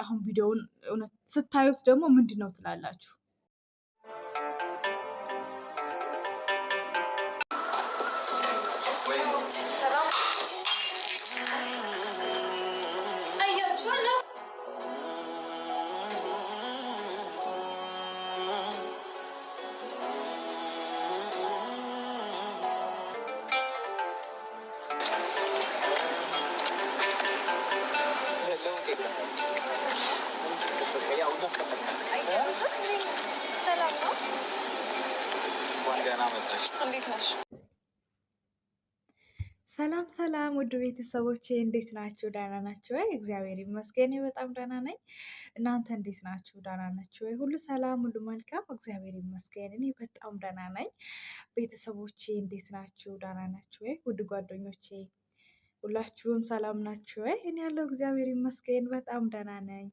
አሁን ቪዲዮውን እውነት ስታዩት ደግሞ ምንድን ነው ትላላችሁ? ሰላም ሰላም፣ ውድ ቤተሰቦቼ እንዴት ናችሁ? ደህና ናችሁ ወይ? እግዚአብሔር ይመስገን በጣም ደህና ነኝ። እናንተ እንዴት ናችሁ? ደህና ናችሁ ወይ? ሁሉ ሰላም፣ ሁሉ መልካም፣ እግዚአብሔር ይመስገን እኔ በጣም ደህና ነኝ። ቤተሰቦቼ እንዴት ናችሁ? ደህና ናችሁ ወይ? ውድ ጓደኞቼ ሁላችሁም ሰላም ናችሁ ወይ? እኔ ያለው እግዚአብሔር ይመስገን በጣም ደህና ነኝ።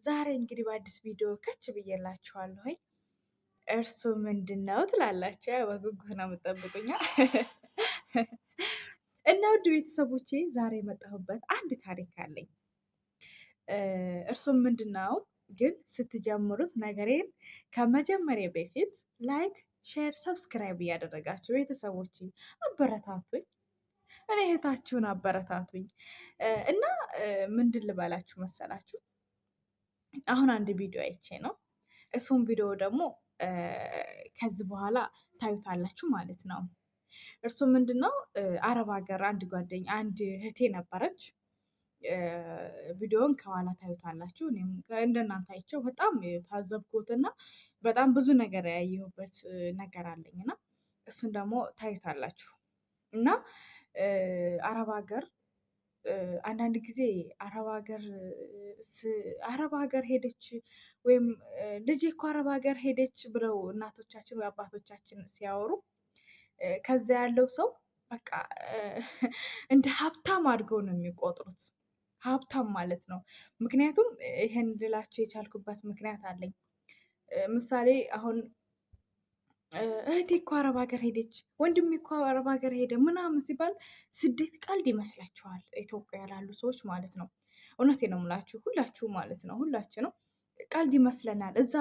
ዛሬ እንግዲህ በአዲስ ቪዲዮ ከች ብዬላችኋለሁኝ። እርሱ ምንድን ነው ትላላችሁ? ያው በጉጉት ነው የምጠብቁኛ። እና ውድ ቤተሰቦቼ ዛሬ የመጣሁበት አንድ ታሪክ አለኝ። እርሱም ምንድን ነው ግን ስትጀምሩት ነገሬን ከመጀመሪያ በፊት like፣ share፣ subscribe እያደረጋችሁ ቤተሰቦቼ አበረታቱኝ። እኔ እህታችሁን አበረታቱኝ። እና ምንድን ልበላችሁ መሰላችሁ፣ አሁን አንድ ቪዲዮ አይቼ ነው። እሱም ቪዲዮ ደግሞ ከዚህ በኋላ ታዩታላችሁ ማለት ነው። እርሱ ምንድን ነው፣ አረብ ሀገር አንድ ጓደኛ አንድ እህቴ ነበረች። ቪዲዮን ከኋላ ታዩታላችሁ። እኔም እንደናንተ አይቼው በጣም ታዘብኩትና በጣም ብዙ ነገር ያየሁበት ነገር አለኝና እሱን ደግሞ ታዩታላችሁ። እና አረብ ሀገር አንዳንድ ጊዜ አረብ ሀገር ሄደች ወይም ልጄ እኮ አረብ ሀገር ሄደች ብለው እናቶቻችን ወይ አባቶቻችን ሲያወሩ ከዛ ያለው ሰው በቃ እንደ ሀብታም አድርገው ነው የሚቆጥሩት። ሀብታም ማለት ነው። ምክንያቱም ይሄን ልላቸው የቻልኩበት ምክንያት አለኝ። ምሳሌ አሁን እህቴ እኮ አረብ ሀገር ሄደች፣ ወንድሜ እኮ አረብ ሀገር ሄደ ምናምን ሲባል ስደት ቀልድ ይመስላችኋል፣ ኢትዮጵያ ላሉ ሰዎች ማለት ነው። እውነቴ ነው የምላችሁ ሁላችሁ ማለት ነው፣ ሁላችንም ቀልድ ይመስለናል። እዛ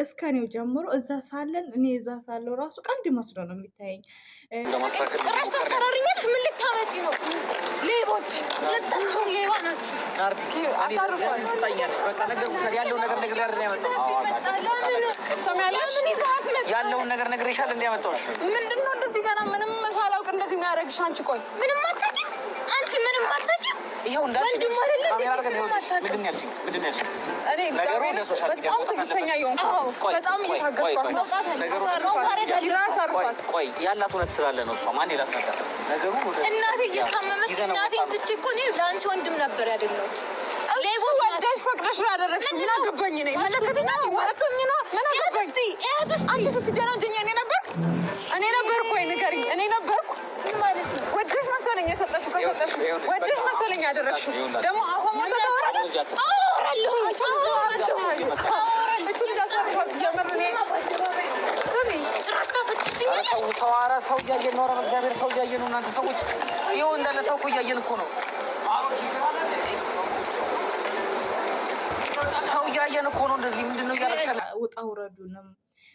እስከ እኔው ጀምሮ እዛ ሳለን እኔ እዛ ሳለው ራሱ ቀልድ መስሎ ነው የሚታየኝ። ጭራሽ ታስፈራሪኛለሽ። ምን ልታመጪ ነው? ሌቦች ሁለታችሁም ሌባ ናችሁ። ያለውን ነገር ነግሬሻል። እንዲያመጣሁሽ ምንድን ነው እንደዚህ ገና ምንም ሳላውቅ እንደዚህ የሚያደርግሽ አንቺ? ቆይ ምንም አታውቂም አንቺ፣ ምንም አታውቂም። ይኸው እንዳልሽ ወንድሙ አይደለ እንዴ? ካሜራ አድርገን ምንም ይኸው አታውቅም። ምንድን ነው ያልሽኝ? ምንድን ነው ያልሽኝ? እኔ ነገሩ ወደ social media በጣም መውጣት ትዕግስተኛ አለበት። እየሆንኩ ነው። ቆይ፣ በጣም ቆይ፣ እየታገስኳት ቆይ፣ ነው። መውጣት አለበት። ነገሩ መዋረድ አለበት። አሳርፏት። ቆይ ያላት እውነት ስላለ ነው። እሷ ማን ላስረዳ? ነገሩ ወደ እናቴ እየታመመች ይዘነው እናቴን ወጣ ነው። ትቼ እኮ እኔ ለአንቺ ወንድም ነበር ያደለሁት። እሱ ወደሽ ፈቅደሽ ነው ያደረግሽው። ምን አገባኝ እኔ? መለከተኛል ወጥቶኝ ነው። ምን አገባኝ? አንቺ ስትጀናጀኝ እኔ ነበርኩ እኔ ነበርኩ ወይ ንገሪኝ። እኔ ነበርኩ ማለት ነው። ወደሽ መሰለኝ የሰጠሽው። ከሰጠሽው ይኸውልሽ፣ ወደሽ መሰለኝ ያደረግሽው። ደግሞ አሁን ሞተ ታወራለሽ። አወራለሁ እቺ ልጅ አሳርፏት። የምር እኔ ስሚ ጭራሽ ታፈጭብኛለሽ። ሰው ሰው ኧረ ሰው እያየን ነው። ኧረ በእግዚአብሔር ሰው እያየን ነው። እናንተ ሰዎች ይኸው እንዳለ ሰው እኮ እያየን እኮ ነው። ሰው እያየን እኮ ነው። እንደዚህ ምንድን ነው እያደረግሽ ያለ? ውጣ ውረዱንም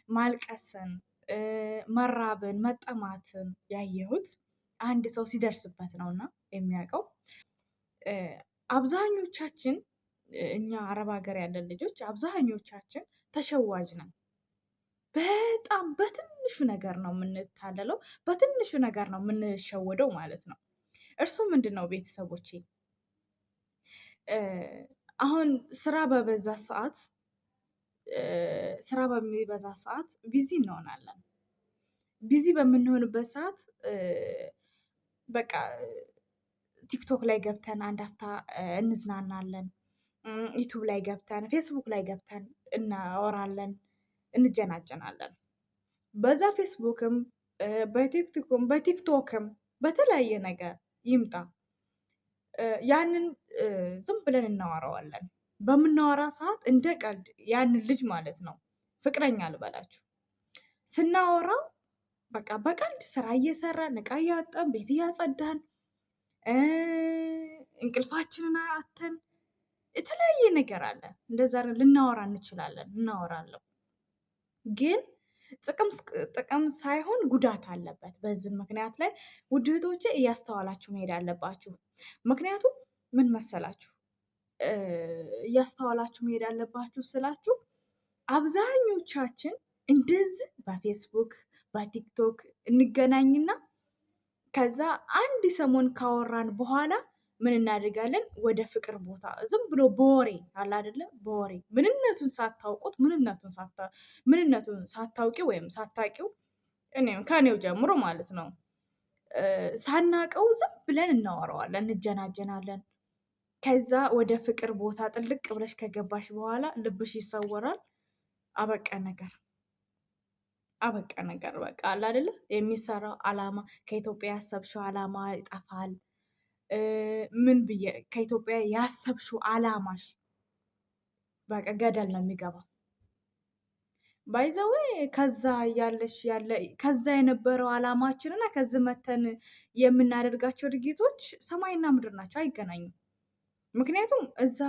ማልቀስን፣ መራብን፣ መጠማትን ያየሁት አንድ ሰው ሲደርስበት ነው እና የሚያውቀው። አብዛኞቻችን እኛ አረብ ሀገር ያለን ልጆች አብዛኞቻችን ተሸዋጅ ነን። በጣም በትንሹ ነገር ነው የምንታለለው፣ በትንሹ ነገር ነው የምንሸወደው ማለት ነው። እርሱ ምንድን ነው ቤተሰቦቼ፣ አሁን ስራ በበዛ ሰዓት ስራ በሚበዛ ሰዓት busy እንሆናለን። busy በምንሆንበት ሰዓት በቃ ቲክቶክ ላይ ገብተን አንድ አፍታ እንዝናናለን። ዩቱብ ላይ ገብተን ፌስቡክ ላይ ገብተን እናወራለን፣ እንጀናጀናለን። በዛ ፌስቡክም በቲክቶክም በተለያየ ነገር ይምጣ ያንን ዝም ብለን እናወራዋለን። በምናወራ ሰዓት እንደ ቀልድ ያንን ልጅ ማለት ነው ፍቅረኛ ልበላችሁ ስናወራው በቃ በቀልድ ስራ እየሰራን እቃ እያጠብን ቤት እያጸዳን እንቅልፋችንን አተን የተለያየ ነገር አለ። እንደዛ ልናወራ እንችላለን፣ እናወራለን። ግን ጥቅም ሳይሆን ጉዳት አለበት። በዚህ ምክንያት ላይ ውድ እህቶቼ እያስተዋላችሁ መሄድ አለባችሁ። ምክንያቱም ምን መሰላችሁ፣ እያስተዋላችሁ መሄድ አለባችሁ ስላችሁ አብዛኞቻችን እንደዚህ በፌስቡክ በቲክቶክ እንገናኝና ከዛ አንድ ሰሞን ካወራን በኋላ ምን እናደርጋለን? ወደ ፍቅር ቦታ ዝም ብሎ በወሬ አለ አይደለ? በወሬ ምንነቱን ሳታውቁት ምንነቱን ሳታውቂ ወይም ሳታውቂው እኔም ከኔው ጀምሮ ማለት ነው ሳናቀው ዝም ብለን እናወራዋለን፣ እንጀናጀናለን። ከዛ ወደ ፍቅር ቦታ ጥልቅ ብለሽ ከገባሽ በኋላ ልብሽ ይሰወራል። አበቃ ነገር አበቃ ነገር በቃ አለ አይደለ? የሚሰራው አላማ ከኢትዮጵያ ያሰብሽው አላማ ይጠፋል። ምን ብዬ ከኢትዮጵያ ያሰብሽው አላማሽ በቃ ገደል ነው የሚገባው። By the way ከዛ ያለሽ ያለ ከዛ የነበረው አላማችን እና ከዚህ መተን የምናደርጋቸው ድርጊቶች ሰማይና ምድር ናቸው፣ አይገናኙም። ምክንያቱም እዛ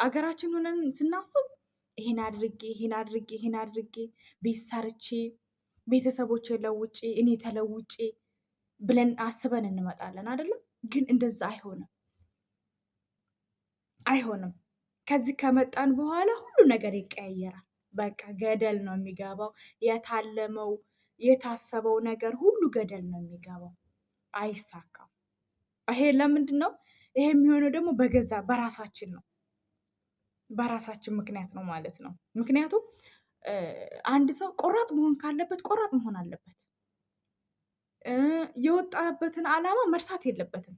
አገራችን ሆነን ስናስብ ይሄን አድርጌ ይሄን አድርጌ ይሄን አድርጌ ቤት ሰርቼ ቤተሰቦቼ ለውጬ እኔ ተለውጬ ብለን አስበን እንመጣለን አይደለም። ግን እንደዛ አይሆንም አይሆንም። ከዚህ ከመጣን በኋላ ሁሉ ነገር ይቀያየራል። በቃ ገደል ነው የሚገባው። የታለመው የታሰበው ነገር ሁሉ ገደል ነው የሚገባው፣ አይሳካም። ይሄ ለምንድን ነው ይሄ የሚሆነው? ደግሞ በገዛ በራሳችን ነው፣ በራሳችን ምክንያት ነው ማለት ነው። ምክንያቱም አንድ ሰው ቆራጥ መሆን ካለበት ቆራጥ መሆን አለበት። የወጣበትን ዓላማ መርሳት የለበትም።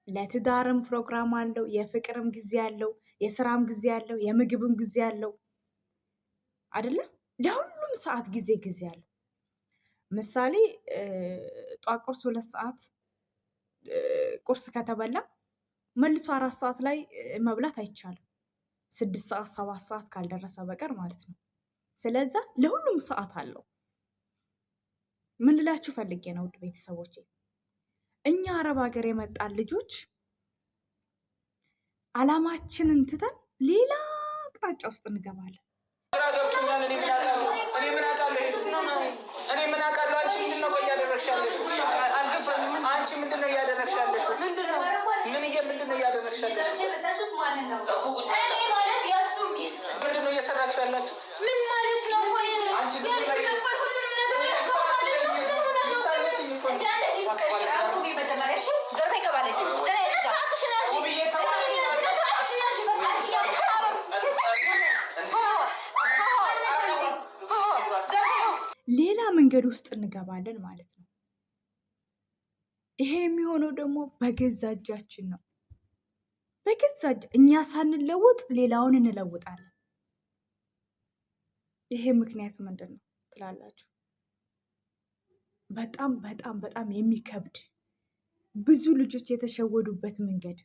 ለትዳርም ፕሮግራም አለው፣ የፍቅርም ጊዜ አለው፣ የስራም ጊዜ አለው፣ የምግብም ጊዜ አለው አይደለ? ለሁሉም ሰዓት ጊዜ ጊዜ አለው። ምሳሌ ጧት ቁርስ 2 ሰዓት ቁርስ ከተበላ መልሶ 4 ሰዓት ላይ መብላት አይቻልም። 6 ሰዓት 7 ሰዓት ካልደረሰ በቀር ማለት ነው። ስለዛ ለሁሉም ሰዓት አለው። ምን ልላችሁ ፈልጌ ነው ውድ ቤተሰቦቼ፣ እኛ አረብ ሀገር የመጣን ልጆች አላማችንን ትተን ሌላ አቅጣጫ ውስጥ እንገባለን። እኔ ምን አውቃለሁ? እኔ ምን አውቃለሁ? አንቺ ምንድን ነው እያደረግሽ ያለሽው? አንቺ ምንድን ነው እያደረግሽ ያለሽው? ምንድን ነው እያደረግሽ ያለሽው? እኔ ማለት የእሱ ሚስት ምንድን ነው እየሰራችሁ ያላችሁት? ምን ማለት ነው? ቆይ ቆይ ሁሉንም ነገር ሰው ማለት ነው። ምን ሆነ ነው? እንዳለ ስነ ስርዓትሽን ያዢ። በቃ አንቺ ያለሽ ሌላ መንገድ ውስጥ እንገባለን ማለት ነው። ይሄ የሚሆነው ደግሞ በገዛ እጃችን ነው። በገዛ እኛ ሳንለወጥ ሌላውን እንለውጣለን። ይሄ ምክንያት ምንድን ነው ትላላችሁ? በጣም በጣም በጣም የሚከብድ ብዙ ልጆች የተሸወዱበት መንገድ።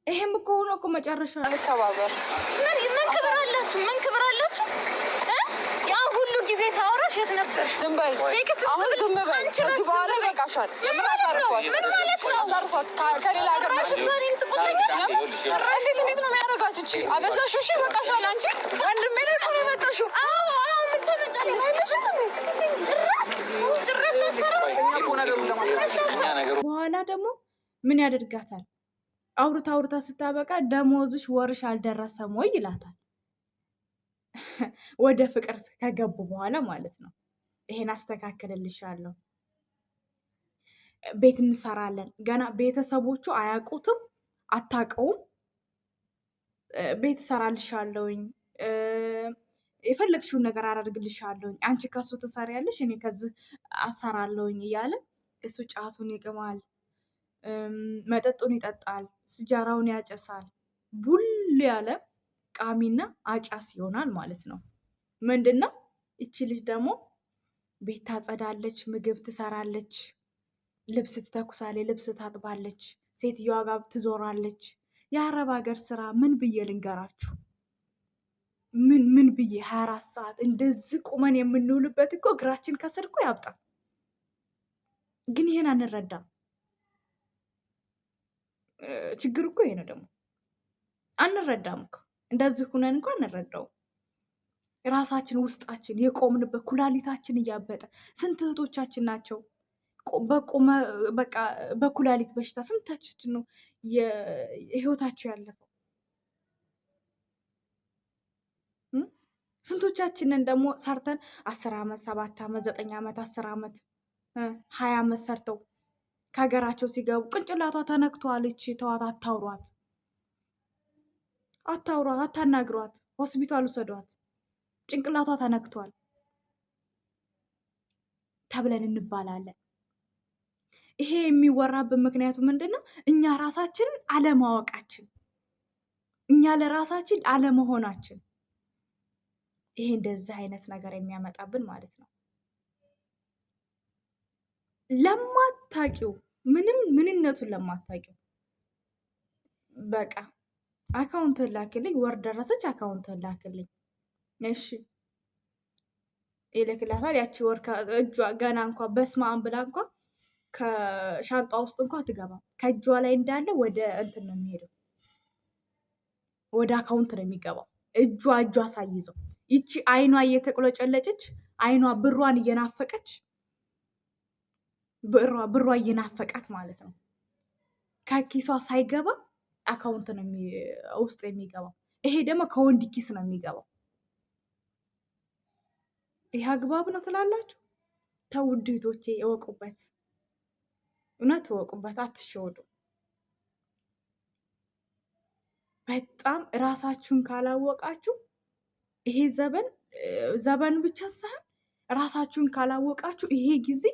ይሄም እኮ ሆኖ እኮ መጨረሻ እንከባበር። ምን ምን ክብር አላችሁ? ምን ክብር አላችሁ? ያ ሁሉ ጊዜ ሳወራሽ የት ነበርሽ? ዝም በይ አሁን፣ ዝም በይ። ከዚህ በኋላ ይበቃሻል። ምን ማለት ነው? ምን ማለት ነው? አሳርፏት። ከሌላ ሀገር ጭራሽ እሷ እኔን ትቆጣኛለች? እንዴት እንዴት ነው የሚያደርጋት? እቺ አበዛሽው። እሺ ይበቃሻል። አንቺ ወንድሜ ላይ እኮ ነው የመጣሽው። አዎ አዎ፣ ምን ታመጫለሽ? ጭራሽ ጭራሽ ታስፈራሪኝ። በኋላ ደግሞ ምን ያደርጋታል? አውርታ አውርታ ስታበቃ ደሞዝሽ ወርሽ አልደረሰም ወይ ይላታል። ወደ ፍቅር ከገቡ በኋላ ማለት ነው። ይሄን አስተካክልልሻለሁ፣ ቤት እንሰራለን። ገና ቤተሰቦቹ አያውቁትም፣ አታውቀውም። ቤት እሰራልሻለሁኝ፣ የፈለግሽውን ነገር አደርግልሻለሁኝ፣ አንቺ ከሱ ትሰሪያለሽ፣ እኔ ከዚህ አሰራለሁኝ እያለ እሱ ጫቱን ይቅማል፣ መጠጡን ይጠጣል፣ ሲጃራውን ያጨሳል። ቡል ያለ ቃሚና አጫስ ይሆናል ማለት ነው። ምንድን ነው ይቺ ልጅ ደግሞ ቤት ታጸዳለች፣ ምግብ ትሰራለች፣ ልብስ ትተኩሳለች፣ ልብስ ታጥባለች፣ ሴትዮዋ ጋር ትዞራለች። የአረብ ሀገር ስራ ምን ብዬ ልንገራችሁ? ምን ምን ብዬ 24 ሰዓት እንደዚህ ቁመን የምንውልበት እኮ እግራችን ከስር እኮ ያብጣል። ግን ይሄን አንረዳም። ችግር እኮ ይሄ ነው። ደግሞ አንረዳም እኮ እንደዚህ ሁነን እንኳ አንረዳውም። ራሳችን ውስጣችን የቆምንበት ኩላሊታችን እያበጠ ስንት እህቶቻችን ናቸው በቆመ በቃ በኩላሊት በሽታ ስንታችን ነው ህይወታቸው ያለፈው? ስንቶቻችንን ደግሞ ሰርተን 10 ዓመት 7 ዓመት 9 ዓመት 10 ዓመት 20 ዓመት ሰርተው ከሀገራቸው ሲገቡ ቅንጭላቷ ተነክቷል፣ እቺ ተዋት፣ አታውሯት፣ አታውሯት፣ አታናግሯት፣ ሆስፒታል ውሰዷት፣ ጭንቅላቷ ተነክቷል ተብለን እንባላለን። ይሄ የሚወራብን ምክንያቱ ምንድን ነው? እኛ ራሳችንን አለማወቃችን፣ እኛ ለራሳችን አለመሆናችን፣ ይሄ እንደዚህ አይነት ነገር የሚያመጣብን ማለት ነው። ለማታቂው ምንም ምንነቱን ለማታቂው በቃ account ላክልኝ፣ ወር ደረሰች፣ account ላክልኝ፣ እሺ ይልክላታል። ያቺ ወር እጇ ገና እንኳ በስመ አብ ብላ እንኳ ከሻንጣ ውስጥ እንኳ አትገባም። ከእጇ ላይ እንዳለ ወደ እንትን ነው የሚሄደው፣ ወደ account ነው የሚገባው። እጇ ሳይዘው ይቺ አይኗ እየተቅሎጨለጨች አይኗ ብሯን እየናፈቀች ብሯ እየናፈቃት ማለት ነው። ከኪሷ ሳይገባ account ነው ውስጥ የሚገባው። ይሄ ደግሞ ከወንድ ኪስ ነው የሚገባው። ይህ አግባብ ነው ትላላችሁ? ተው ውድ እህቶቼ እወቁበት፣ እውነት እወቁበት፣ አትሸወዱ። በጣም ራሳችሁን ካላወቃችሁ ይሄ ዘመን ብቻ ሳይሆን ራሳችሁን ካላወቃችሁ ይሄ ጊዜ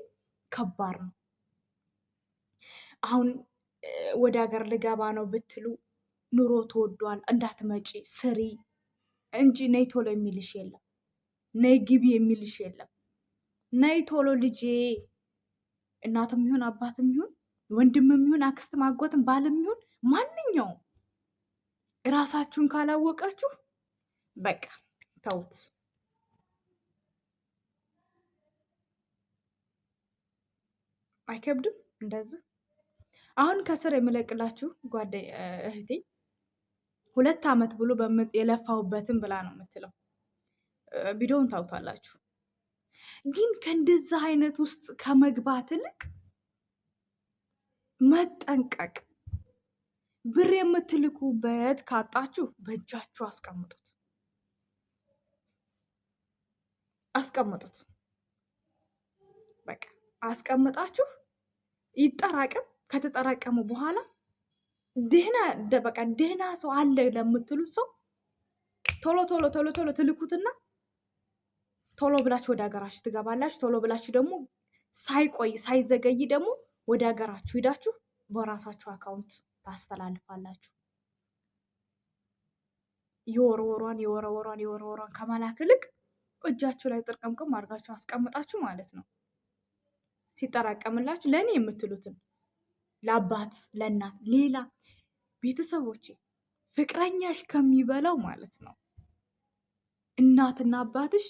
ከባድ ነው። አሁን ወደ ሀገር ልገባ ነው ብትሉ ኑሮ ተወዷል፣ እንዳትመጪ ስሪ እንጂ ነይ ቶሎ የሚልሽ የለም፣ ነይ ግቢ የሚልሽ የለም። ነይ ቶሎ ልጄ፣ እናትም ይሁን አባትም ይሁን ወንድምም ይሁን አክስትም አጎትም ባልም ይሁን ማንኛውም ራሳችሁን ካላወቃችሁ በቃ ተውት። አይከብድም እንደዚህ። አሁን ከስር የምለቅላችሁ ጓደኛ እህቴ 2 ዓመት ብሎ የለፋሁበትን ብላ ነው የምትለው። ቪዲዮውን ታውታላችሁ። ግን ከእንደዚህ አይነት ውስጥ ከመግባት ይልቅ መጠንቀቅ። ብር የምትልኩበት ካጣችሁ በእጃችሁ አስቀምጡት አስቀምጡት። በቃ አስቀምጣችሁ ይጠራቀም። ከተጠራቀሙ በኋላ ደህና በቃ ደህና ሰው አለ ለምትሉት ሰው ቶሎ ቶሎ ቶሎ ቶሎ ትልኩትና ቶሎ ብላችሁ ወደ ሀገራችሁ ትገባላችሁ። ቶሎ ብላችሁ ደግሞ ሳይቆይ ሳይዘገይ ደግሞ ወደ ሀገራችሁ ሂዳችሁ በራሳችሁ account ታስተላልፋላችሁ። የወርወሯን የወረወሯን የወረወሯን ከመላክ ይልቅ እጃችሁ ላይ ጥርቅምቅም አድርጋችሁ አስቀምጣችሁ ማለት ነው። ሲጠራቀምላችሁ ለእኔ የምትሉትን ለአባት ለእናት ሌላ ቤተሰቦቼ ፍቅረኛሽ ከሚበላው ማለት ነው እናትና አባትሽ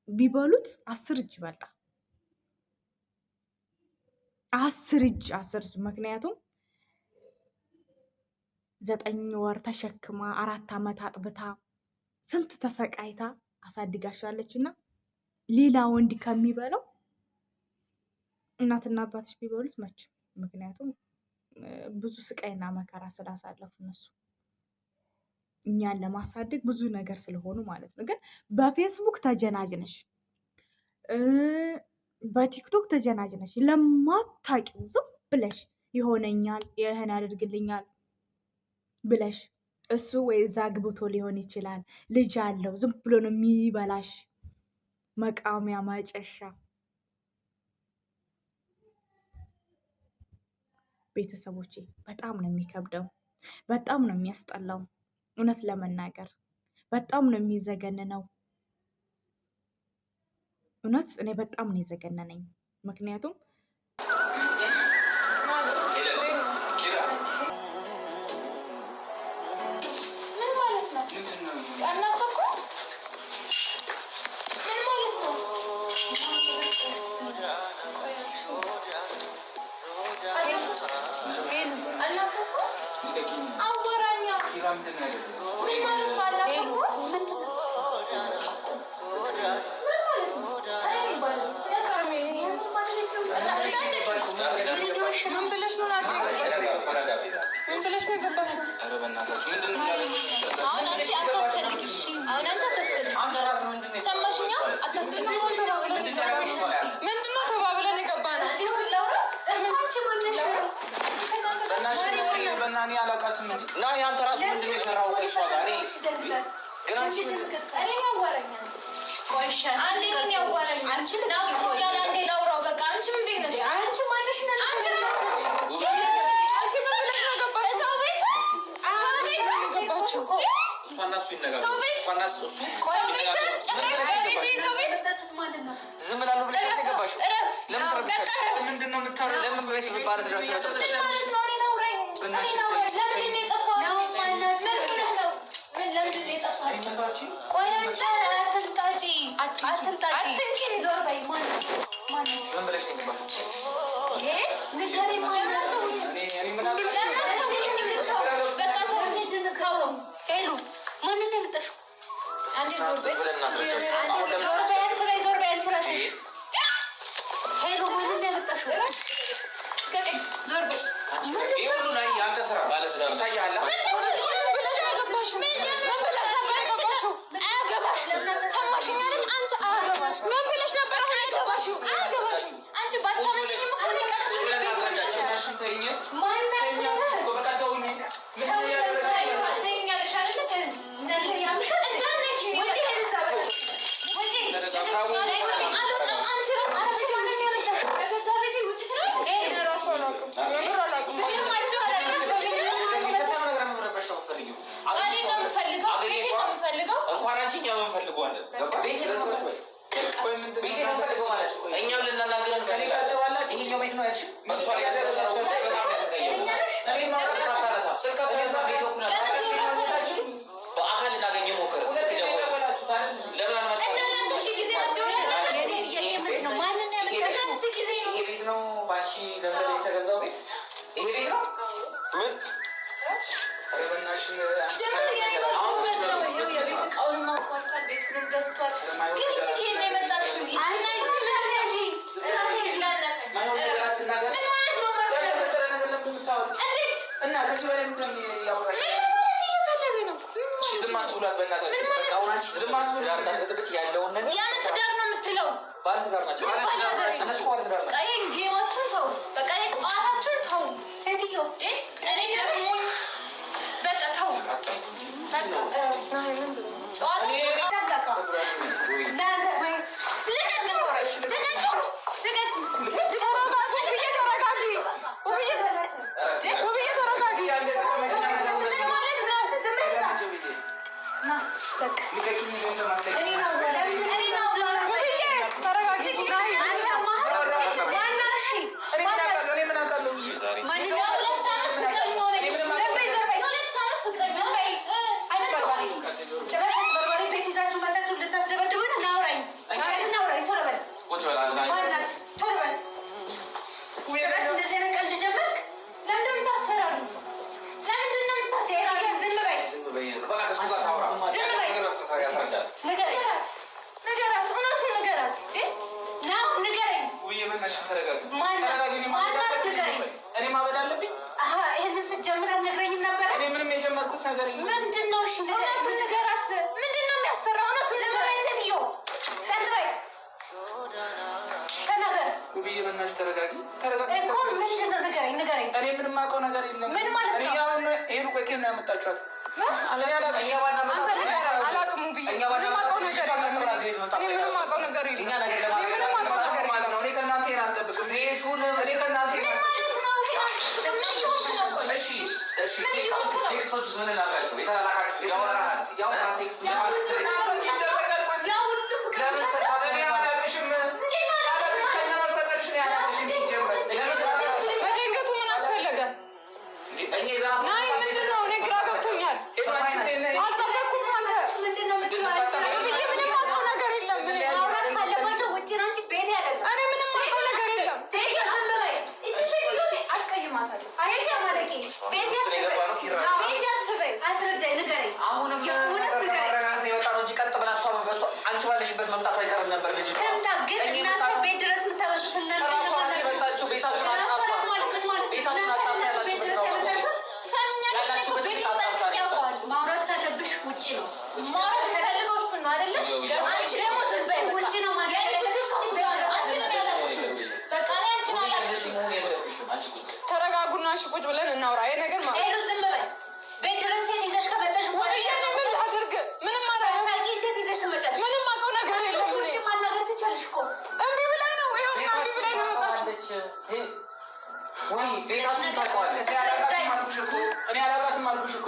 ቢበሉት 10 እጅ ይበልጣል። 10 እጅ 10 እጅ። ምክንያቱም 9 ወር ተሸክማ 4 ዓመት አጥብታ ስንት ተሰቃይታ አሳድጋሻለች እና ሌላ ወንድ ከሚበላው እናትና አባትሽ ቢበሉት መቼም፣ ምክንያቱም ብዙ ስቃይና መከራ ስላሳለፉ እነሱ እኛን ለማሳደግ ብዙ ነገር ስለሆኑ ማለት ነው። ግን በፌስቡክ ተጀናጅነሽ በቲክቶክ ተጀናጅነሽ ለማታውቂው ዝም ብለሽ ይሆነኛል ይህን ያደርግልኛል ብለሽ እሱ ወይ እዛ ግብቶ ሊሆን ይችላል፣ ልጅ አለው፣ ዝም ብሎ ነው የሚበላሽ። መቃሚያ ማጨሻ። ቤተሰቦቼ በጣም ነው የሚከብደው፣ በጣም ነው የሚያስጠላው። እውነት ለመናገር በጣም ነው የሚዘገንነው። እውነት እኔ በጣም ነው የዘገነነኝ። ምክንያቱም ምን ማለት ነው? አናፈኩም? ምን ማለት ነው? አናፈኩም? አወራኛ ኪራ ምንድን ነው ያደረገው? ምን ማለት ነው? አላውቅም። ምን ማለት ነው? እኔ ይባላል ምን ብለሽ ነው ናት የገባሽው? ምን ብለሽ ነው የገባሽው? ኧረ በእናታችሁ ምንድን ነው ያደረገው? አሁን አንቺ አታስፈልጊም። አሁን አንቺ አታስፈልጊም። አንተ ራስህ ምንድን ነው ሰማሽኛ? አታስፈልጊም። ምንድን ነው ተባብለን የገባ ነው? በእናትሽ በእናትህ እኔ አላውቃትም እንዴ። እና የአንተ ራስህ ምንድን ነው የሰራኸው? ከእሷ ጋር እኔ ግን አንቺ ምንድን ነው እኔ ያዋራኛል። አንዴ እኔን ያዋራኛል። ናፍቆኛል። አንዴ ላውራው በቃ። አንቺ ምን ቤት ነሽ? አንቺ ማነሽ? አንቺ አንቺ ምን ብለሽ ነው የገባሽው? ሰው ቤት ሰው ቤት የገባችው እሷና እሱ ይነጋገሩ። ሰው ቤት እሷና እሱ ሰው ቤት ጭራሽ በቤቴ ሰው ቤት ዝም እላለሁ ብለሽ ነው የገባሽው? እረፍ። ለምን ትረብሻለሽ? በቃ እረፍ። ምንድን ነው የምታወራው? ለምን በቤት ባለ ትዳር ትረብሻለሽ? ምን ማለት ነው? እኔን አውራኝ። እኔን አውራኝ። ለምንድን ነው የጠፋኸው? ምን ሆነህ ነው? ምን ለምንድን ነው የጠፋኸው? አይመቷችም? ቆይ አንቺ አትንጣጪ፣ አትንጣጪ። አትንኪኝ። ዞር በይ። ማነው? ማነው? ምን ብለሽ ነው የገባሽው? ይሄ ንገሪኝ። ማነው? እኔ እኔ ምን አውቃለሁ? ለምን አትተውኝም? በቃ ተው። ተው። ሄሉ ማንን ነው የመጣሽው? አንዴ ዞር በይ። ቁጭ ብለን እናስረዳቸው። አሁን ለምን ዞር በይ አንቺ ላይ ዞር በይ አንቺ ራስሽ። ሄሉ ማንን ነው የመጣሽው? ልቀቀኝ። ዞር በይ። ይሄ ሁሉ ናይ የአንተ ስራ ባለ ትዳር ይታያል። ምን ብለሽ ነው የገባሽው? ምን ብለሽ ነበር የገባሽው? አያገባሽም። ሰማሽኝ አይደል? አንቺ አያገባሽም። ምን ብለሽ ነበር አሁን የገባሽው? አያገባሽም። አንቺ ባታመጪኝም እኮ እኔ ቀጥ ቁጭ ብለን እናስረዳቸው። በእናትሽ ተይኝ። ማናት? ተይኝ እኮ በቃ ተውኝ። ምንድን ነው ያደረጋችሁ? ትይኛለሽ አይደለ? እንዳትነኪኝ። ውጪ ከዛ በቃ ውጪ። አልወጣም። አንቺ እራሱ አንቺ ማንን ነው የመጣሽው? በገዛ ቤቴ ውጪ ትላለች። እኔ እራሱ አላውቅም። የምር አላውቅም። ምንም አልችልም። የሚፈታ ነገር ነው መረበሽ ነው የምትፈልጊው? ባሌን ነው የምፈልገው። ቤቴን ነው የምፈልገው። እንኳን አንቺ እኛም እንፈልገዋለን። ቤቴ ነው የምትፈልገው? ቆይ ምንድን ነው ቤቴ ነው የምፈልገው ማለት እኛም ልናናግረን ከእኔ ጋር እንፈልጋለን። ጸብ አላችሁ? ይሄኛው ቤት ነው ያልሽው? በእሷ ላይ የተፈጠረው ጉዳይ በጣም ነው ያስቀየመው። እኔ ማውራት ስልክ አታነሳም፣ ስልክ አታነሳም። ቤት በኩል ለምን ዞር አታለችም? በአካል ልናገኘው ሞከርን። ስልክ ሁለተኛ ደወለ። ደወላችሁት አይደል? ለምን አንመልስም? እና እናንተ ሺህ ጊዜ መደወል አለበት። የኔ ጥያቄ ምንድን ነው? ማንን ነው ያመጣሽው? ስንት ጊዜ ነው? ይሄ ቤት ነው ባንቺ ገንዘብ የተገዛው ቤት? ይሄ ቤት ነው ምን? ኧረ በእናትሽ ሲጀምር የኔ ባል ጎበዝ ነው። ይኸው የቤት እቃውንም አሟልቷል፣ ቤቱንም ገዝቷል። ግን ይቺ ከየት ነው የመጣችው? ይቺና ይቺ ምን ማይሆን ነገር አትናገር። ምን ማለት ነው? ማለት ነገር ያልተፈጠረ ነገር ለምን የምታወሪው? እንዴት? እና ከዚህ በላይ ምንድን ነው ያወራሽ? ምን ማለት እየፈለገ ነው? ምን እሺ ዝም አስብሏት በእናታችሁ። ምን ማለት በቃ አሁን አንቺ ዝም አስብሎ ትዳር እንዳትበጥብጭ ያለውን ነገር የምን ትዳር ነው የምትለው? ባለ ትዳር ናቸው። ምን ባል ነገር ነው? እነሱ ባለ ትዳር በቃ ናቸው። ይሄን game ኣችሁን ተው። በቃ ይሄ ጨዋታችሁን ተው። ሴትዮ እንዴ እኔ ደግሞኝ በቃ ተው። በቃ ጨዋታችሁን ጨምላቃ ለአንተ ልቀቁ! ልቀቁ! ልቀቁ! ተረጋጊ ውብዬ፣ ተረጋጊ ውብዬ፣ ውብዬ ተረጋጊ። ምን ማለት ነው? ና በቃ ልቀቂኝ ገንዘብ አትለቂኝ። እኔ ነው እኔ ነው ውብዬ ተረጋጊ። ናይ አንተ ማናት? እሺ እኔ ምን አውቃለሁ? እኔ ምን አውቃለሁ? ማንን ነው? የሁለት ዓመት ፍቅረኛ ነኝ። ዘር በይ ዘር በይ የሁለት ዓመት ፍቅረኛ ዝም በይ። አጭበርባሪ ጭራሽ አጭበርባሪ ቤት ይዛችሁ መጣችሁ ልታስደበድቡን? ና አውራኝ፣ ና አውራኝ፣ ቶሎ በል። ቁጭ በል አልና ማናት? ቶሎ በል። ጭራሽ እንደዚህ አይነት ቀልድ ጀመርክ? ለምንድን ነው የምታስፈራሩ? ለምንድን ነው የምታስፈራሩ? ሴትዮ ዝም በይ፣ ዝም በይ። በቃ ከእሱ ጋር ታውራ። ዝም በይ። ነገር በስመ ያስረዳል። ንገረኝ፣ ንገራት፣ ንገራት፣ እውነቱን ንገራት። እንዴ ና ንገረኝ። ውብዬ በእናትሽ ተረጋጊ። ማናት? ተረጋጊ። እኔ ማበድ ማናት? አለብኝ? ንገረኝ። እኔ ማበድ አለብኝ? አሀ ይህንን ስትጀምር አልነግረኝም ነበረ? እኔ ምንም የጀመርኩት ነገር የለም። ምንድን ነው? እሺ ንገረኝ። እውነቱን ንገራት። ምንድን ነው የሚያስፈራው? እውነቱን ዝም ንገራት። በይ ሴትዮ፣ ጸጥ በይ፣ ተናገር ውብዬ በእናትሽ ተረጋጊ፣ ተረጋጊ። እኮ ምንድን ነው? ንገረኝ፣ ንገረኝ። እኔ ምንም የማውቀው ነገር የለም። ምን ማለት ነው? እኔ አሁን ሄሉ ቆይ ከየት ነው ያመጣችኋት? እኔ አላውቅም። እኛ ባናመጣ አንተ ንገረን። አላውቅም ውብዬ፣ እኛ ምንም አውቀው ነገር የለም። እኔ ምንም አውቀው ነገር የለም። እኛ ነገር እኔ ምንም አውቀው ነገር የለም። ማለት ነው። እኔ ከእናንተ ይሄን አልጠብቅም። ቤቱን እኔ ከእናንተ ይሄን ምን ማለት ነው? ይሄን ምን እየሆንክ ነው? ቆይ እሺ፣ እሺ፣ text ኦች ምን እናድርጋቸው? የተላላካችሁ ያወራሃት ያወራሃት text ያ ሁሉ ፍቅር ይደረጋል። ቆይ ያ ሁሉ ፍቅር ለምን ስልክ እኔ አላውቅሽም። እንዴት ነው አላውቅሽም? ከነመፈጠርሽ እኔ አላውቅሽም ሲጀመር። መደንገጡ ምን አስፈለገ? እኛ የዛናት ናይ ምንድን ነው? እኔ ግራ ገብቶኛል። ሄሉ አንቺ እኔ አልጠበኩም። አንተ ምንድን ነው የምትለው? ውብዬ ምንም አውቀው ነገር የለም። እኔ ማውራት ካለባቸው ውጭ ነው እንጂ ቤቴ አይደለም። እኔ ምንም አውቀው ነገር የለም። ሴትዮ ዝም በይ። ይቺ ሴትዮ አስቀይማታለሁ። አለቂ ቤቴ ውስጥ ነው የገባ ነው ኪራ ቤቴ አሁንም ማረጋጋት ነው የመጣ ነው እንጂ ቀጥ ብላ እሷ በእሷ አንቺ ባለሽበት መምጣቱ አይቀርም ነበር። ልጅቷ ትምጣ። ግን እናንተ ቤት ድረስ የምታመጡት እናንተ እራሷ ናት የመጣችው። ቤታችሁን አጣርታ ቤታችሁን አጣርታ ያላችሁበት ነው። ትሰሚኛለሽ? እኔ እኮ ቤቴን ጠንቅቄ አውቀዋለሁ። ማውራት ካለብሽ ውጭ ነው ማውራት የምፈልገው እሱን ነው አይደለ? አንቺ ደግሞ ዝም በይ በቃ። ውጭ ነው ማለት የኔ ችግር ከእሱ ጋር ነው። አንቺን እኔ አላውቅሽም። በቃ እኔ አንቺን አላውቅሽም። መሆን የለብሽም አንቺ ቁጭ በይ። ተረጋጉና እሺ ቁጭ ብለን እናውራ። ይሄ ነገር ማለት ሄሉ ዝም በይ። ቤት ድረስ ሴት ይዘሽ ከመጣሽ በኋላ ውብዬ እኔ ምን ላድርግ? ምንም አላውቅም። ሳታውቂ እንዴት ይዘሽ ትመጫለሽ? ምንም አውቀው ነገር የለም። እኔ ውጭ ማናገር ትችያለሽ እኮ። እምቢ ብላኝ ነው ይኸውና፣ እምቢ ብላኝ ነው የመጣችው። ወይ ቤታችሁን ታውቀዋለች። እኔ አላውቃትም አልኩሽ እኮ። እኔ አላውቃትም አልኩሽ እኮ።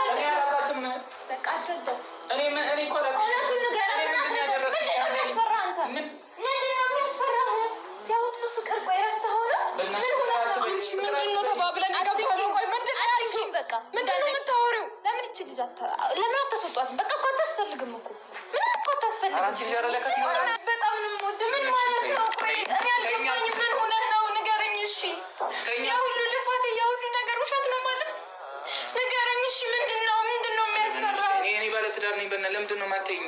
እኔ አላውቃትም። በቃ አስረዳት። እኔ ምን እኔ እኮ አላውቅሽም። እውነቱን ንገራት እኔ እና ምንድን ነው አስረዳት። ያደረግኩሽ? ምንድን ነው የሚያስፈራህ አንተ? ምን ምንድን ነው የሚያስፈራህ? ያ ሁሉ ፍቅር ቆይ ረስተኸው ነው? በእናትሽ ምን ሆነህ ነው? አንቺ ምንድን ነው ተባብለን የገባነው? ቆይ ምንድን ነው ያልሽው? አትንኪኝ በቃ። ምንድን ነው የምታወሪው? ለምን ይቺ ልጅ ለምን አታስወጧትም? በቃ እኮ አታስፈልግም እኮ ምንም እኮ አታስፈልግም። ኧረ አንቺ ልጅ ኧረ ለከት ይኖራል። በጣም ነው የምወደው። ምን ማለት ነው? ቆይ እኔ አልገባኝም። ምን ሆነህ ነው? ንገረኝ እሺ። ያ ሁሉ ልፋት፣ ያ ሁሉ ነገር ውሸት ነው ማለት ነው? ንገረኝ እሺ። ምንድን ነው ምንድን ነው የሚያስፈራው? እኔ ባለትዳር ነኝ። በእናትህ ለምንድን ነው የማትይኝ?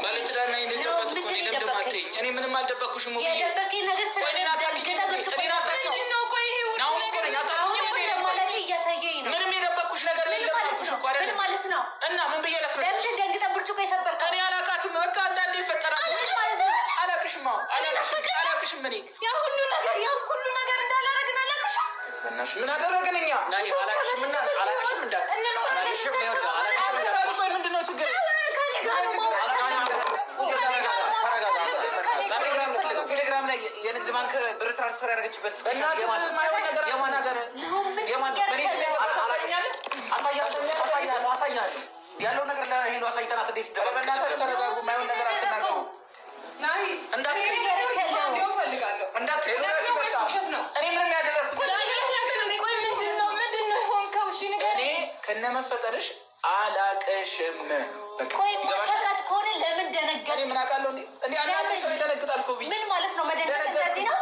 ባለትዳር ነኝ። ልጅ አባት እኮ ነኝ። ለምንድን ነው የማትይኝ? እኔ ምንም አልደበቅኩሽም። ውብዬ የደበቀኝ ነገር ቆይ እኔን አታውቂኝም። ስለደንግጣ ብርጭቆ እኔን አታውቂኝም። ምንድን ነው ቆይ ይሄ ሁሉ ናሁን እኮ ነገር ነኝ። አሁን አታውቂኝም። እኮ ለማለት እያሳየኝ ነው። ምንም የደበቅኩሽ ነገር ምን የለም ማለት አልኩሽ ነው? እኮ አይደለም? ምን ማለት ነው? እና ምን ብዬ ላስረዳሽ? ለምንድን ደንግጠ ብርጭቆ የሰበርከው? እኔ አላውቃትም። በቃ አንዳንዴ ይፈጠራል። አላውቅሽም። አዎ አላውቅሽም። አላውቅሽም። እኔ ያ ሁሉ ነገር ያ ሁሉ ነገር እንዳላረግን አላውቅሽም። በእናትሽ ምን አደረግን እኛ? ናይ አላቅሽም እና አላቅሽም እንዳትዪ አላቅሽም ይኸውልህ አላቅሽም እንዳትዪ ቆይ ምንድን ነው ችግር? ከኔ ጋር ነው ማውራት ቴሌግራም ላይ የንግድ ባንክ ብር transfer ያደረገችበት በእናትህ የማይሆን ነገር አትናገር። የማን በእኔ ስም የገባ ታሳየኛለህ? አሳያለሁ አሳያለሁ ያለው ነገር ለሄሉ አሳይተናት እንዴት ኧረ በእናታችሁ ተረጋጉ። የማይሆን ነገር አትናገሩ። ናሂ እንዳትዪ። እኔ ነገር እንዲሆን እፈልጋለሁ። እንዳትዪ። እውነት ነው ወይስ ውሸት ነው? እኔ ምንም ያደረግኩት ቆይ ምንድን ነው ምንድን ነው የሆንከው? እሺ እኔ ንገረኝ። ከነመፈጠርሽ አላቅሽም። በቃ ቆይ ይገባሻል? ማታውቃት ከሆነ ለምን ደነገጥክ? እኔ ምን አውቃለሁ? እንዴ እንዴ አንዳንድ ሰው ይደነግጣል እኮ ብዬ ምን ማለት ነው መደንገጥ? ደነገጥኩ። እንደዚህ ነው?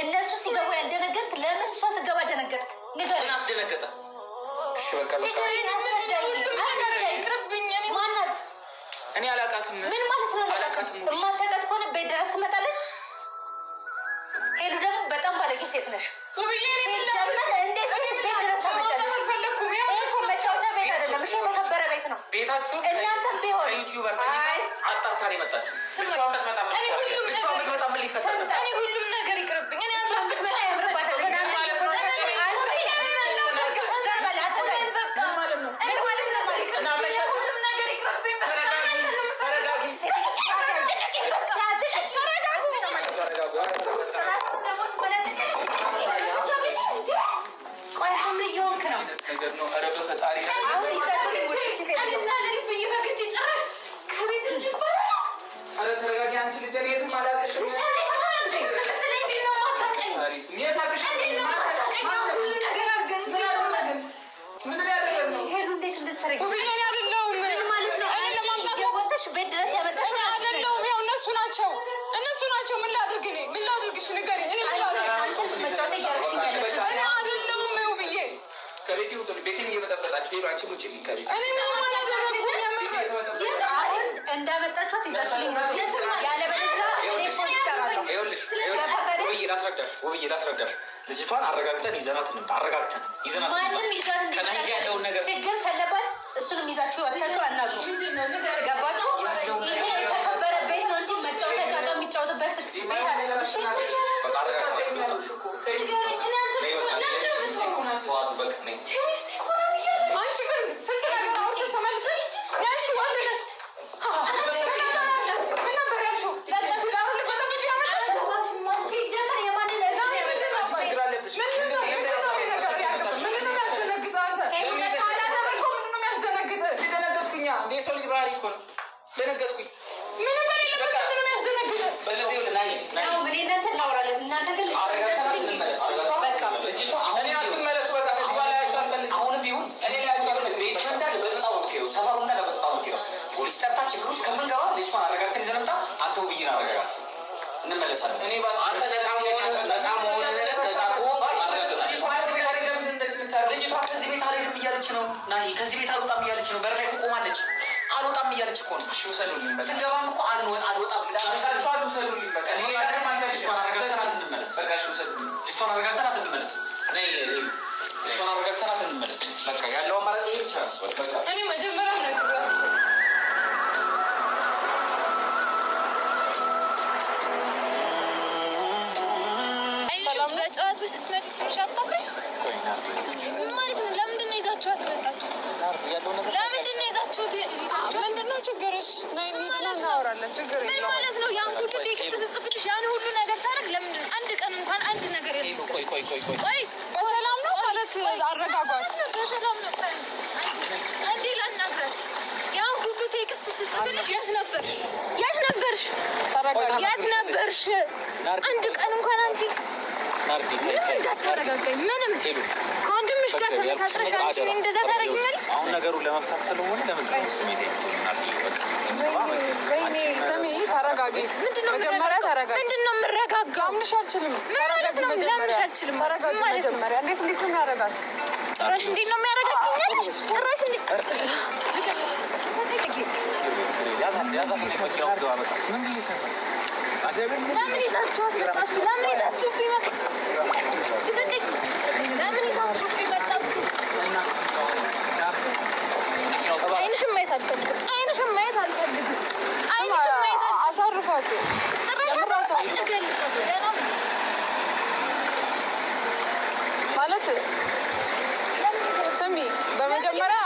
እነሱ ሲገቡ ያልደነገጥክ ለምን እሷ ስገባ ደነገጥክ? ንገረኝ። ምን አስደነገጠ? እሺ በቃ በቃ ምንድን ነው ሁሉም ነገር ይቅርብኝ። እኔ ማናት? እኔ አላውቃትም። ምን ማለት ነው? አላውቃትም። የማታውቃት ከሆነ ቤት ድረስ ትመጣለች። ሄሉ ደግሞ በጣም ባለጌ ሴት ነሽ። ውብዬ እኔ ምን ላድርግ? ሲጀመር እንዴት እኔ ምን ቤት ድረስ ላድርግ? ለመውጣት ታመጫለሽ? አልፈለኩም። ያው ይህ እኮ መጫወቻ ቤት አይደለም። እሺ የተከበረ ቤት ነው። ቤታችሁን እናንተም ቢሆን ከ YouTuber ጠይቃ አጣርታ ነው የመጣችው። ብቻዋን ብትመጣ ምን እኔ ሁሉም ብቻዋን ነገር ብትመጣ ምን ሊፈጠር ነበር? እኔ ሁሉም ነገር ይቅርብኝ። እኔ አንተን ብቻ ብትመጣ ያምርባታል። እናንተ ማለት ነው? አንቺ ምን ላድርግ? ዘር በል አትበል። በቃ ምን ማለት ነው? እኔ ሁሉም ነገር ይቅርብኝ። እና አመሻችሁ? ሁሉም ነገር ይቅርብኝ። በቃ ተረጋጊ፣ እኔ አንተን ነው የምፈልገው። ተረጋጊ፣ ተረጋጉ። ተረጋጉ። ቆይ ሐምሌ እየሆንክ ነው። ነገር ነው። ኧረ በፈጣሪ አሁን ይዛችሁ ወደ እቺ ሴት ቀንና ሌሊት ብዬ ፈግቼ ጭራሽ ከቤት ውጭ ይባላል። ኧረ ተረጋጊ አንቺ ልጅ፣ እኔ የትም አላውቅሽም። እንዴት ነው የማታውቀኝ? ፈጣሪ ስም የት አውቅሻለሁ? እንዴት ነው የማታውቀኝ? ያ ሁሉ ነገር አድርገን ምን አደረግን? ምን ያደረግን ነው? ሄሉ እንዴት እንድትሰሪ ውብዬ እኔ አይደለሁም። ምን ማለት ነው? እኔ አንቺ ለማምጣት እየጎተሽ ቤት ድረስ ያመጣሽ እኔ ራስሽ ነሽ። አይደለሁም። ያው እነሱ ናቸው እነሱ ናቸው። ምን ላድርግ እኔ ምን ላድርግ? እሺ ንገሪኝ። እኔ ምን አንቺ ላድርግ? ነሽ አንቺ ነሽ መጫወቻ እያደረግሽኝ ያለሽ። እኔ አይደለሁም ውብዬ፣ ከቤቴ ውጡ። ቤቴን እየበጠበጣችሁ ሄዱ። አንቺም ውጪ ከቤት። እኔ ምንም አላደረግኩም። የምር አሁን እንዳመጣችኋት ይዛችሁልኝ ነው። ያለበለዚያ እኔ ፖሊስ እጠራለሁ። ይኸውልሽ ይኸውልሽ፣ ውብዬ ላስረዳሽ፣ ውብዬ ላስረዳሽ። ልጅቷን አረጋግጠን ይዘናት እንምጣ። አረጋግጠን ይዘናት እንምጣ። ማንም ይዟት ከናሂ ጋር ያለውን ነገር ችግር ካለባት እሱንም ይዛችሁ ወጥታችሁ አናግሩ። ገባችሁ? ይሄ የተከበረ ቤት ነው እንጂ መጫወቻ ዕቃ ዕቃ የሚጫወትበት ቤት አይደለም። እሺ በቃ አረጋግጠን እንምጣ። ነይ በቃ፣ ተዋት በቃ ነይ። አንቺ ግን ስንት ነገር አውርተሽ ተመልሰሽ ያልሽው አንድ ነሽ። ምን ነበር ያልሽው? ትዳሩን ልትበጠብጪ ያመጣሽው? ሲጀመር የማንን እጅ ነው ያመጣችው? ችግር አለብሽ። ምንድን ነው ምንድን ነው ይሄ ነገር ያገባሽ? ምንድን ነው የሚያስደነግጥህ አንተ? ካላደረግከው ምንድን ነው የሚያስደነግጥህ? ደነገጥኩኛ። የሰው ልጅ ባህሪ እኮ ነው። ደነገጥኩኝ። ምንም በሌለበት ምንድን ነው የሚያስደነግጥህ? ስለዚህ ይኸውልህ፣ ናይ ናይ፣ ያው እኔ እናንተ እናወራለን። እናንተ ግን አረጋግጠን እንመለስ። በቃ ልጅቷ አሁን እኔ አትመለሱ። በቃ ከዚህ በኋላ ላያችሁ አልፈልግም። አሁንም ቢሆን እኔ ላያችሁ አልፈልግም። ቤት እንዳለ በጣም okay ነው። ሰፈሩ እንዳለ በጣም okay ነው። ፖሊስ ጠርታ ችግር ውስጥ ከምንገባ ልጅቷን አረጋግተን ይዘን እንምጣ። አንተ ውብዬን አረጋጋት፣ እንመለሳለን። እኔ አንተ ነፃ መሆንህ ነፃ መሆንህን ነፃ ከሆንክ አረጋግጠናል። ልጅቷ ከዚህ ቤት አልሄድም እያለች ነው ናሂ። ከዚህ ቤት አልወጣም እያለች ነው። በር ላይ እኮ ቆማለች። አልወጣም እያለች እኮ ነው። እሺ ውሰዱልኝ። በቃ ስንገባም እኮ አልወጣም። ጨርሳችኋል፣ ውሰዱልኝ። በቃ እኔ ልጅቷን አረጋግተናት እንመለስ። በቃ እሺ ውሰዱልኝ። ልጅቷን አረጋግተናት እንመለስ። ነይ ሄሉ፣ ልጅቷን አረጋግተናት እንመለስ። በቃ ያለው አማራጭ ይሄ ብቻ ነው። በቃ እኔ መጀመሪያም ነግሬያቸው በጨዋት ስትመጪ ትንሽ አታፍሪ ማለት ነው። ለምንድን ነው ይዛችኋት የመጣችሁት? ለምንድን ነው ይዛችሁት? ምንድን ነው ችግርሽ? ነይ እንሂድና እናወራለን። ችግር ምን የለውም። ማለት ነው? ያን ሁሉ text ስጽፍልሽ ያን ሁሉ ነገር ሳደርግ ለምንድን ነው አንድ ቀን እንኳን አንድ ነገር የለም? ቆይ ቆይ ቆይ ቆይ ቆይ በሰላም ነው ማለት አረጋጓት። በሰላም ነው። አንዴ ላናግራት። ያን ሁሉ text ስጽፍልሽ የት ነበርሽ? የት ነበርሽ? ተረጋጊ። የት ነበርሽ? አንድ ቀን እንኳን አንቺ ናርዲ ተይ ምንም ተይ እንዳታረጋጋኝ ምንም ሄሉ ከወንድምሽ ጋር ተመሳጥረሽ አንቺ እኔን እንደዛ ታደርጊኛለሽ? አሁን ነገሩን ለመፍታት ስለሆነ ለምንድን ነው ስሜት ናርዲ? በቃ እንግባ በቃ። ወይኔ ስሚ፣ ተረጋጊ። ምንድን ነው መጀመሪያ የምረጋጋው? ተረጋጊ። ምንድን ነው የምረጋጋው? ላምንሽ አልችልም። ምን ማለት ነው? ተረጋጊ ላምንሽ መጀመሪያ። አልችልም ተረጋጊ ምን ማለት ነው? መጀመሪያ። እንዴት እንዴት ነው የሚያደርጋት? ጭራሽ እንዴት ነው የሚያረጋግኛለሽ? ጭራሽ እንዴት ያዛት ያዛት፣ እኔ መኪና ውስጥ ገባ። በቃ ምን ብዬሽ ነበር? ለምን ይዛችኋት መጣችሁ? ለምን ይዛችሁብኝ መጣችሁ? ልቀቀኝ! ለምን ይዛችሁብኝ መጣችሁ? መኪና ውስጥ ዓይንሽን ማየት አልፈልግም። ዓይንሽን ማየት አልፈልግም። ዓይንሽን ማየት አልፈልግም። አሳርፋት። ጭራሽ የምር አሳርፋት። እገልሻለሁ። ገና ማለት ስሚ፣ በመጀመሪያ